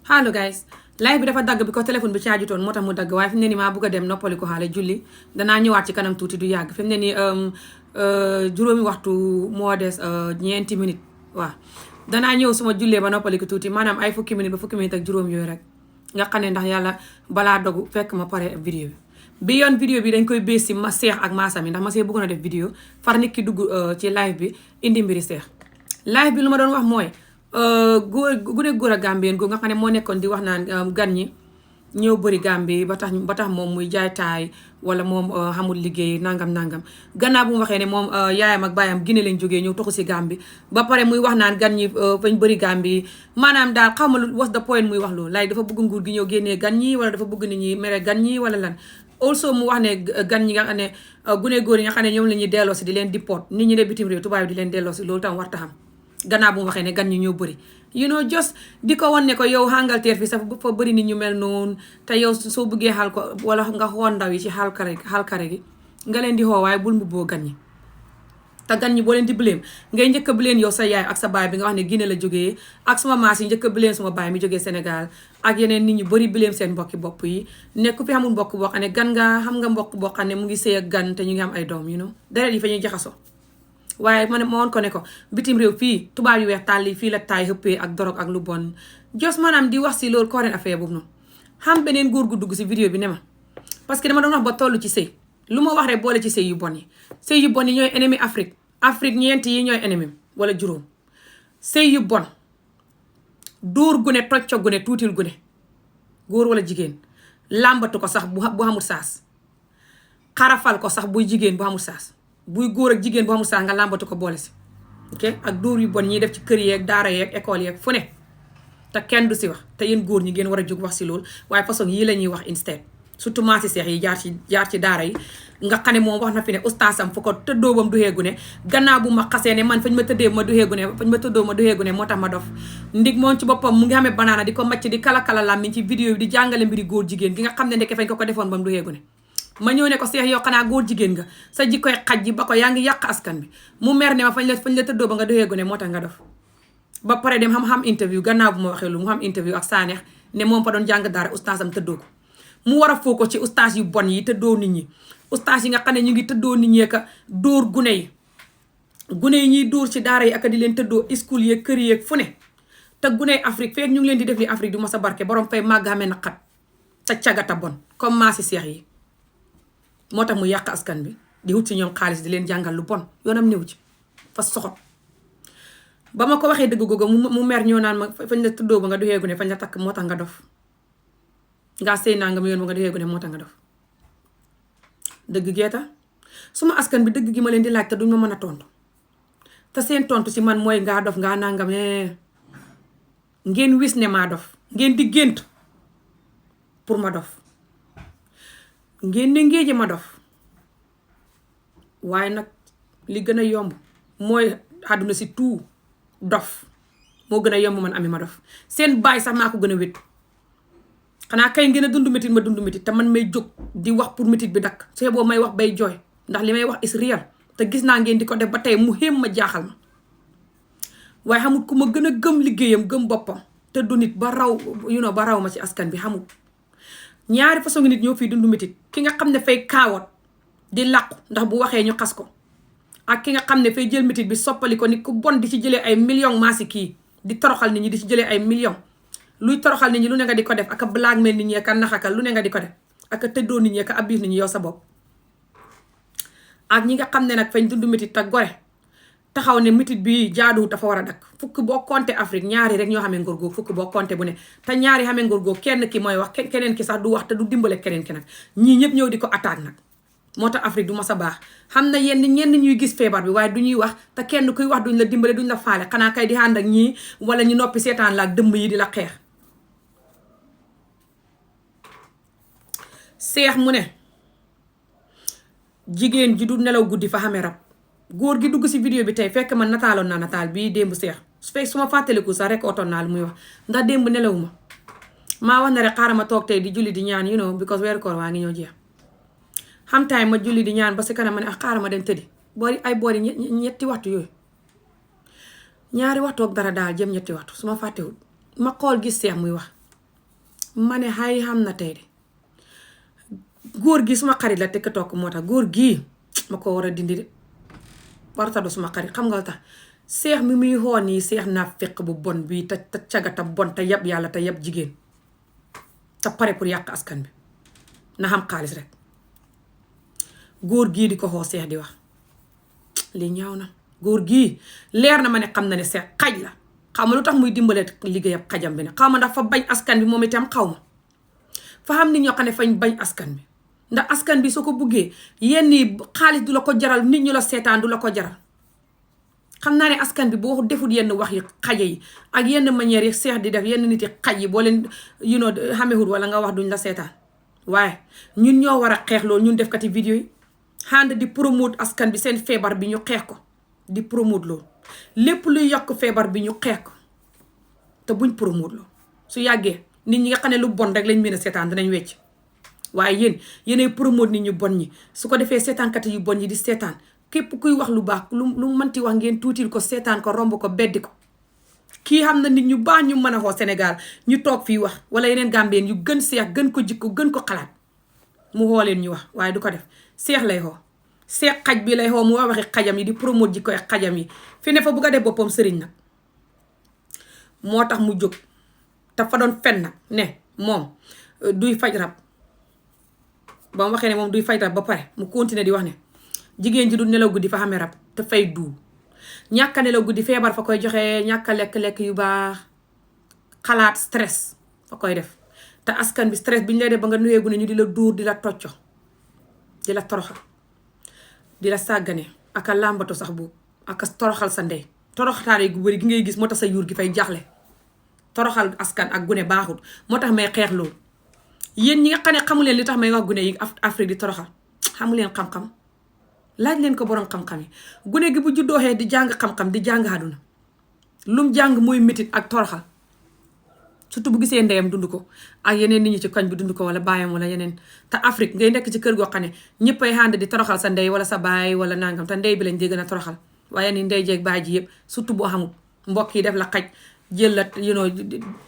Hello guys, live bi dafa dagg bi ko téléphone bi caajutoon moo tax mu dagg waaye fi mu ne nii maa bugg a dem noppali ko xaale julli danaa ñëwaat ci kanam tuuti du yàgg fi mu ne nii juróomi waxtu moo des ñeenti minutes waaw danaa ñëw suma jullee ba noppali ko tuuti maanaam ay fukki minutes ba fukki minutes ak juróom yooyu rek nga xam ne ndax yàlla balaa dogu fekk ma pare vidéo bi yoon vidéo bi dañ koy bées si ma seex ak maasam yi ndax ma see bëggoon a def vidéo far nit ki dugg ci live bi indi mbiri seex live bi lu ma doon wax mooy góor a Gambien googu nga xam ne moo nekkoon di wax naan gan ñi ñëw bëri Gambie ba tax moom muy jaay taay wala moom xamul liggéey nangam gannaaw bu mu waxee ne moom yaayam ak baayam Guinée lañ jógee ñëw toxu si Gambie ba pare muy wax naan gan ñi fañ bëri Gambie maanaam daal xaw ma lu was the point muy wax loolu lay dafa bëgg nguur gi ñëw génnee gan ñi wala dafa bëgg nit ñi mere gan ñi wala lan also mu wax ne gan ñi nga xam ne gune góor yi nga xam ne ñoom la ñuy delloo si di leen deport nit ñi ne bitim réew tubaab di leen delloo si loolu tam war ta xam gannaaw bu mu waxee ne gan ñi ñoo bëri just di ko wan ne ko yow Angleterre fi sax fa bëri nit ñu mel noonu te yow soo bëggee xaal ko wala nga xool ndaw yi ci xaalkare gi nga leen di xoo waaye bul mbubboo gan ñi te gan ñi boo leen di bileem ngay njëkk a bileen yow sa yaay ak sa baay bi nga wax ne Guinée la jógee ak suma maas yi njëkk a bileen suma baay mi jógee Sénégal ak yeneen nit ñu bëri bileem seen mbokki bopp yi nekku fi xamul mbokk boo xam ne gan nga xam nga mbokk boo xam ne mu ngi sëy ak gan te ñu ngi am ay doom deret yi fa ñuy jaxasoo waaye ma woon ko ne ko bitim réew fii tubaab yu weex tàll yi fii la taay xëppee ak dorog ak lu bon jos maanaam di wax si loolu current affaire boobu noonu xam beneen góor gu dugg si vidéo bi ne ma parce que dama doon wax ba toll ci sëy lu ma wax rek boole ci sëy yu bon yi ñooy ennemi Afrique ñeent yi ñooy ennemi wala juróom sëy yu bon dóor gune tocco gune tuutil gune góor wala jigéen làmbatu ko sax bu xamul saas xarafal ko sax buy jigéen bu xamul saas buy góor ak jigéen boo xamul sax nga làmbatu ko boole si ok ak dóor yu bon ñiy def ci kër yeeg daara yeeg école yeeg fu ne te kenn du si wax te yéen góor ñi ngeen war a jóg wax si loolu waaye façon yii la ñuy wax instead surtout maasi seex yi jaar ci daara yi nga xam ne moom wax na fi ne ustaasam fu ko tëddoo bam du xeegu ne gannaaw bu ma xasee ne man fañ ma tëddee ma du xeegu ne fañ ma tëddoo ma du xeegu ne moo tax ma dof ndig moom ci boppam mu ngi xamee banaana di ko macc di kala làmmiñ ci vidéo bi di jàngale mbiri góor jigéen gi nga xam ne ndeke fañ ko defoon bam du xeegu ne ma ñëw ne ko seex yow xanaa góor jigéen nga sa jikkoy xaj ji ba ko yaa ngi yàq askan bi mu mer ne ma fañ la tëddoo ba nga doxeegu ne moo tax nga dof ba pare dem xam interview gannaaw bu ma waxee lu mu xam interview ak Sanex ne moom fa doon jàng daara ustaasam tëddoo ko mu war a foo ko ci ustaas yu bon yi tëddoo nit ñi ustaas yi nga xam ne ñu ngi tëddoo nit ñi ka dóor gune yi ñuy dóor ci daara yi ak di leen tëddoo school yeeg kër yeeg fu ne te gune yi Afrique feek ñu ngi leen di def li Afrique du ma sa barke borom fay màgg xamee na xat te cagata bon comme maasi seex yi moo tax mu yàq askan bi di wut ci ñoom xaalis di leen jàngal lu bon yoonam néew ci fa soxot ba ma ko waxee dëgg googu mu mer ñoo naan ma fañ la tuddoo ba nga doxeegu ne fañ la takk moo tax nga dof ngaa sëy naa nga mu yoon ba nga doxeegu ne moo tax nga dof dëgg geeta suma askan bi dëgg gi ma leen di laaj te duñ ma mën a tontu te seen tontu si man mooy ngaa dof ngaa nangam ngeen wis ne maa dof ngeen di gént pour ma dof ngeen ne ngéeje ma dof waaye nag li gën a yomb mooy àdduna si tout dof moo gën a yomb man ami ma dof seen baay sax maa ko gën a wét xanaa kay ngeen a dund métit ma dund métit te man may jóg di wax pour métit bi dakk see boo may wax bay jooy ndax li may wax is real te gis naa ngeen di ko def ba tey mu xéem ma jaaxal ma waaye xamut ku ma gën a gëm liggéeyam gëm boppam te du nit ba raw ma ci askan bi xamut ñaari façon nit ñoo fii dund métit ki nga xam ne fay kaawat di làqu ndax bu waxee ñu xas ko ak ki nga xam ne fay jël métit bi soppali ko ni ku bon di ci jëlee ay millions maasi kii di toroxal nit ñi di ci jëlee ay millions luy toroxal nit ñi lu ne nga di ko def ak a blaguemail nit ñi ak a naxakal lu ne nga di ko def ak a tëddoo nit ñi ak a abuse nit ñi yow sa bopp ak ñi nga xam ne nag fañ dund métit te gore taxaw ne métit bi jaaduwut dafa war a dakk fukk boo compté Afrique ñaari rek ñoo xamee ngor googu fukk boo compté bu ne te ñaari xamee ngor googu kenn ki mooy wax keneen ki sax du wax te du dimbale keneen ki nag ñii ñëpp ñëw di ko attaque nag moo tax Afrique du ma sa baax xam na ñenn ñuy gis feebar bi waaye du ñuy wax te kenn kuy wax duñ la dimbale duñ la faale xanaa kay di ànd ak ñii wala ñu noppi seetaan la ak dëmm yi di la xeex seex mu ne jigéen ji du nelaw guddi fa xamee rab góor gi dugg si vidéo bi tey fekk man nataaloon naa nataal bii démb seex su fekk su ma fàttaliku sax rek otoon naa lu muy wax ndax démb nelawuma maa wax na rek xaaral ma toog tey di julli di ñaan because weeru koor waa ngi ñëw jeex xam taay ma julli di ñaan ba si kanam ma ne xaaral ma dem tëddi boori ñetti waxtu yooyu ñaari waxtu ak dara daal jëm ñetti waxtu su ma fàttewul ma xool gis seex muy wax ma ne xay xam na tey de góor gi suma xarit la TikTok moo tax góor gii ma ko war a dindi de warta du suma xarit xam nga tax seex mi muy xool nii seex naa fekk bu bon bii te caga te bon te yab yàlla te yab jigéen te pare pour yàq askan bi na xam xaalis rek góor gii di ko xoo seex di wax li ñaaw na góor gii leer na ma ne xam na ne seex xaj la xaw ma lu tax muy dimbalee liggéeyam xajam bi ne xaw ma ndax fa bañ askan bi moom itam xaw ma fa xam nit ñoo xam ne fañ bañ askan bi ndax askan bi soo ko buggee yenn xaalis du la ko jaral nit ñu la seetaan du la ko jaral xam naa ne askan bi boo deful yenn wax yi xaje yi ak yenn manière yi seex di def yenn nit yi xaj yi boo leen xamewul wala nga wax duñ la seetaan waaye ñun ñoo war a xeex loolu ñun def kati vidéo yi xànd di promote askan bi seen feebar bi ñu xeex ko di promote loolu lépp luy yokk feebar bi ñu xeex ko te buñ promote loolu su yàggee nit ñi nga xam ne lu bon rek lañ mën a seetaan dinañ wecc waaye yéenay promote nit ñu bon ñi su ko defee seetaankat yu bon ñi di seetaan képp kuy wax lu baax lu mënti wax ngeen tuutil ko seetaan ko romb ko beddi ko kii xam na nit ñu baax ñu mën a xoo Sénégal ñu toog fii wax wala yeneen gambien yu gën seex gën ko jikko gën ko xalaat mu xoo leen ñu wax waaye du ko def seex lay xoo seex xaj bi lay xoo mu waxi xajam yi di promote jikko xajam yi fi ne fa bugg a def boppam sëriñ nag moo tax mu jóg te fa doon fen nag ne moom duy faj rab ba mu waxee ne moom duy faj rab ba pare mu continuer di wax ne jigéen ji du nelaw guddi fa xamee rab te fay duul ñàkka nelaw guddi feebar fa koy joxe ñàkka lekk-lekk yu baax xalaat stress fa koy def te askan bi stress bi ñu lay def ba nga nuyeegu ne ñu di la duur di la tocco di la toroxal di la sàggane aka làmbatu sax boobu aka toroxal sa ndey toroxtaane gu bëri gi ngay gis moo tax sa yuur gi fay jaaxle toroxal askan ak gune baaxul moo tax may xeex loolu yéen ñi nga xam ne xamu leen li tax may wax gune yi Afrique di toroxal xamu leen xam-xam laaj leen ko borom xam-xam yi gune gi bu juddooxee di jàng xam-xam di jàng àdduna lum jàng mooy métit ak toroxal surtout bu gisee ndeyam dund ko ak yeneen nit ñi ci koñ bi dund ko wala baayam wala yeneen te Afrique ngay nekk ci kër goo xam ne ñëppay ànd di toroxal sa ndey wala sa baay wala nangam te ndey bi lañ dee gën a toroxal waaye ni ndey jeeg baay ji yëpp surtout boo xamul mbokk yi def la xaj jël la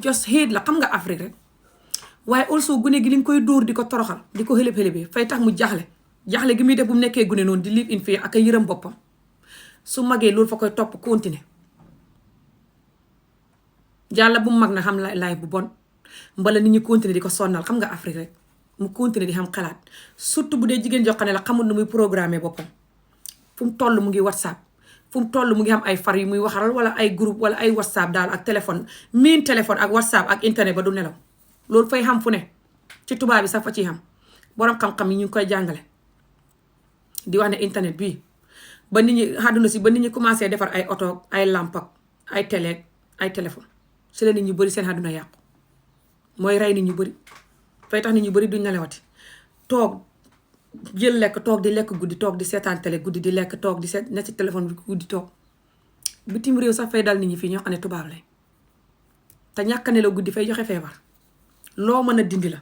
just hate la xam nga Afrique rek waaye also gune gi li nga koy dóor di ko toroxal di ko xëlëb-xëlëbee fay tax mu jaxle gi muy def bu mu nekkee gune noonu di live in fear ak a yërëm boppam su magee loolu fa koy topp continuer jàlla bu mu mag na xam laay bu bon mbala nit ñi continuer di ko sonnal xam nga Afrique rek mu continuer di xam xalaat surtout bu dee jigéen joo xam ne la xamul nu muy programmer boppam fu mu toll mu ngi WhatsApp fu mu toll mu ngi am ay far yu muy waxaral wala ay groupe wala ay WhatsApp daal ak téléphone miin téléphone ak WhatsApp ak internet ba du nelaw loolu fay xam fu ne ci tubaab bi sax fa ciy xam borom xam-xam yi ñu ngi koy jàngale di wax ne internet bii ba nit ñi àdduna si ba nit ñi commencé defar ay oto ay lamp ak ay télé ay téléphone si la nit ñu bëri seen àdduna yàqu mooy rey nit ñu bëri fay tax nit ñu bëri duñ nelawati toog jël lekk toog di lekk guddi toog di seetaan télé guddi di lekk toog di seet ne ci téléphone bi guddi toog bitim réew sax fay dal nit ñi fii ñoo xam ne tubaab lañ te ñàkk ne la guddi fay joxe feebar loo mën a dindi la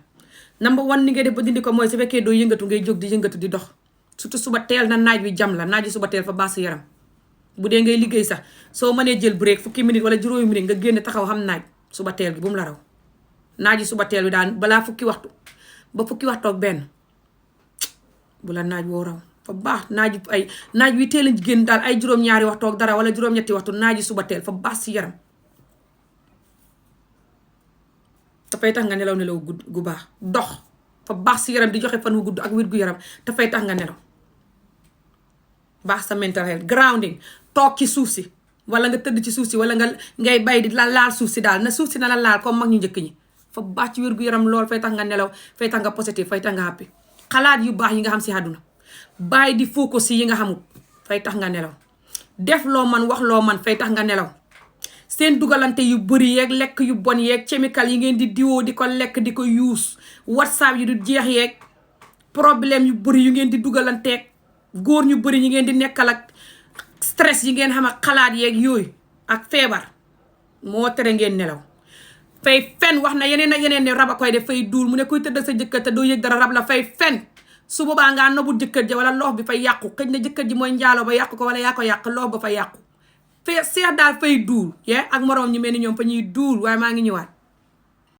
number one ni ngay def ba dindi ko mooy su fekkee doo yëngatu ngay jóg di yëngatu di dox surtout suba teel na naaj wi jam la naaj wi suba teel fa baax sa yaram bu dee ngay liggéey sax soo mënee jël break fukki minute wala juróomi minute nga génn taxaw xam naaj suba teel bi bu mu la raw naaj yi suba teel bi daal balaa fukki waxtu ba fukki waxtu ak benn bu la naaj woo raw fa baax naaj wi teel a génn daal ay juróom-ñaari waxtu ak dara wala juróom-ñetti waxtu naaj yi suba teel fa baax si yaram dafay tax nga nelaw gu baax dox fa baax si yaram di joxe fan wu gudd ak wér gu yaram dafay tax nga nelaw baax sa mental health grounding toog ci suuf si wala nga tëdd ci suuf si wala ngay bay di laal suuf si daal na suuf si na la laal comme mag ñu njëkk ñi fa baax ci wér gu yaram lool fay tax nga nelaw fay tax nga positif fay tax nga happy xalaat yu baax yi nga xam si àdduna bàyyi di focus yi nga xamul fay tax nga nelaw def loo man wax loo man fay tax nga nelaw seen dugalante yu bëri yeeg lekk yu bon yeeg chemical yi ngeen di diwoo di ko lekk di ko use WhatsApp yi du jeex yeeg problème yu bëri yu ngeen di dugalanteeg góor ñu bëri ñi ngeen di nekkal ak stress yi ngeen xam ak xalaat yeeg yooyu ak feebar moo tere ngeen nelaw fay fen wax na yeneen ak yeneen ne rab a koy def fay duul mu ne kuy tëdd sa jëkkër te doo yëg dara rab la fay fen su boobaa ngaa nobul jëkkër ji wala loox bi fay yàqu xëj na jëkkër ji mooy njaaloo ba yàqu ko wala yaa ko yàq loox ba fay yàqu seex daal fay duul yee ak moroom ñu mel ni ñoom fa ñuy duul waaye maa ngi ñëwaat